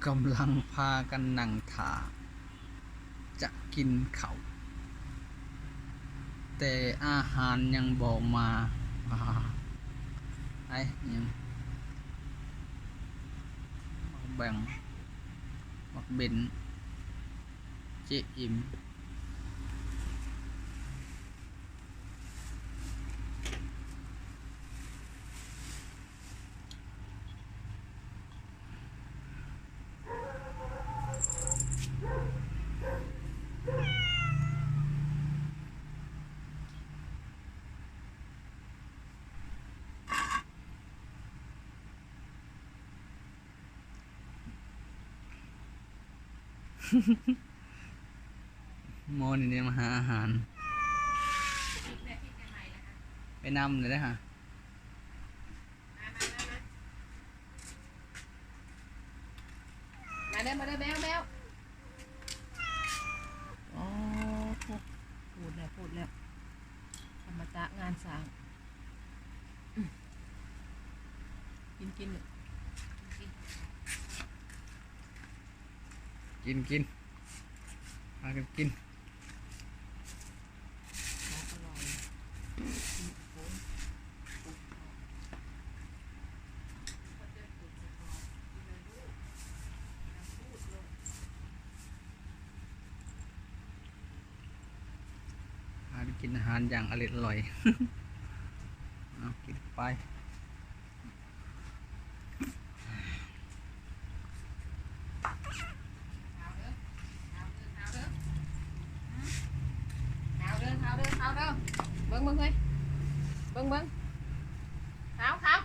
ກຳລັງພາກັນນັ່ງຖ້າຈະກິນເຂົ້າ ແຕ່ອາຫານຍັງບໍ່ມາ. ໄອ້ຫຍັງ ບັກແບງ ບັກເບັນ ເຈອິມ. ໝໍນີ້ໄດ້ມາຫາອາຫານ ໄປນຳເລີຍເດີ້ຫະ. ມາເດີ ມາເດີ ແມວ ແມວ. ໂອ້ໂຫ ໂພດແລ້ວ ໂພດແລ້ວ ອະມະຕະງານສ້າງ. ອືມ ກິນ ກິນ ກິນ ກິນ ກິນ ພາກັນກິນ. ຫາໄດ້ກິນອາຫານຢ່າງອະເລັດອະລ່ອຍ. ເອົາ ກິນໄປ. ເບິ່ງ ເບິ່ງເຮີ້ຍ ເບິ່ງ ເບິ່ງ ເອົາ ເອົາ.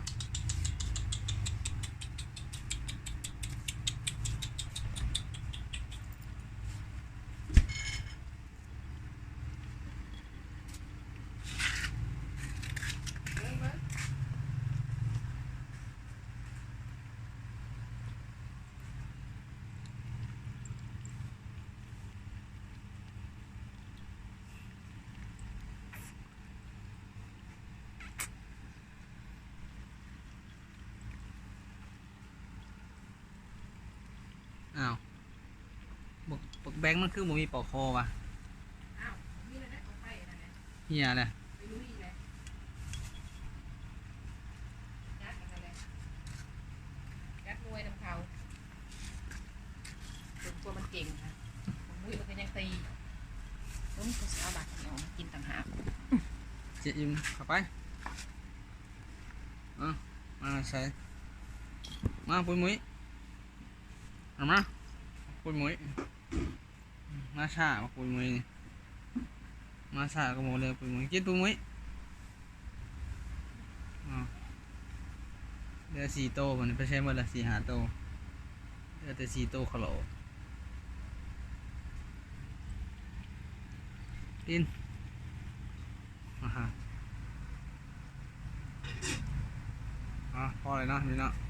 ອ້າວ ບັກ ບັກແບງມັນຄືບໍ່ມີປອກຄໍວະ? ອ້າວ ມີແລ້ວ ເອົາໄປນັ້ນແຫຼະ ເຫຍແລ້ວ ໄປລຸຍແລ້ວ ຈັດອັນນັ້ນແຫຼະ ຈັດໜ່ວຍນຳເຂົາ ຈົນກວ່າມັນເກັ່ງນະ ບັກມຸ້ຍມັນກໍຍັງຕີ ເບິ່ງ ກໍຊິເອົາບາດນີ້ອອກມາກິນຕ່າງຫາກ. ເຈອິມ ເຂົ້າໄປ. ເອົາ ມາໃສ່ ມາປຸ້ຍມຸ້ຍ ເອົາມາ ປຸ້ຍມຸ້ຍ ມາຊ້າ ປຸ້ຍມຸ້ຍ ມາຊ້າກໍໝົດເລີຍ ປຸ້ຍມຸ້ຍ ກິນປຸ້ຍມຸ້ຍ. ອ້າວ ເຫຼືອສີ່ໂຕ ບາດນີ້ໄປໃສໝົດລະ ສີ່ຫ້າໂຕ ເຫຼືອແຕ່ສີ່ໂຕ ຂະຫຼໍ ກິນ. ອາຮະ ອາ ພໍແລ້ວເນາະ ນີ້ເນາະ.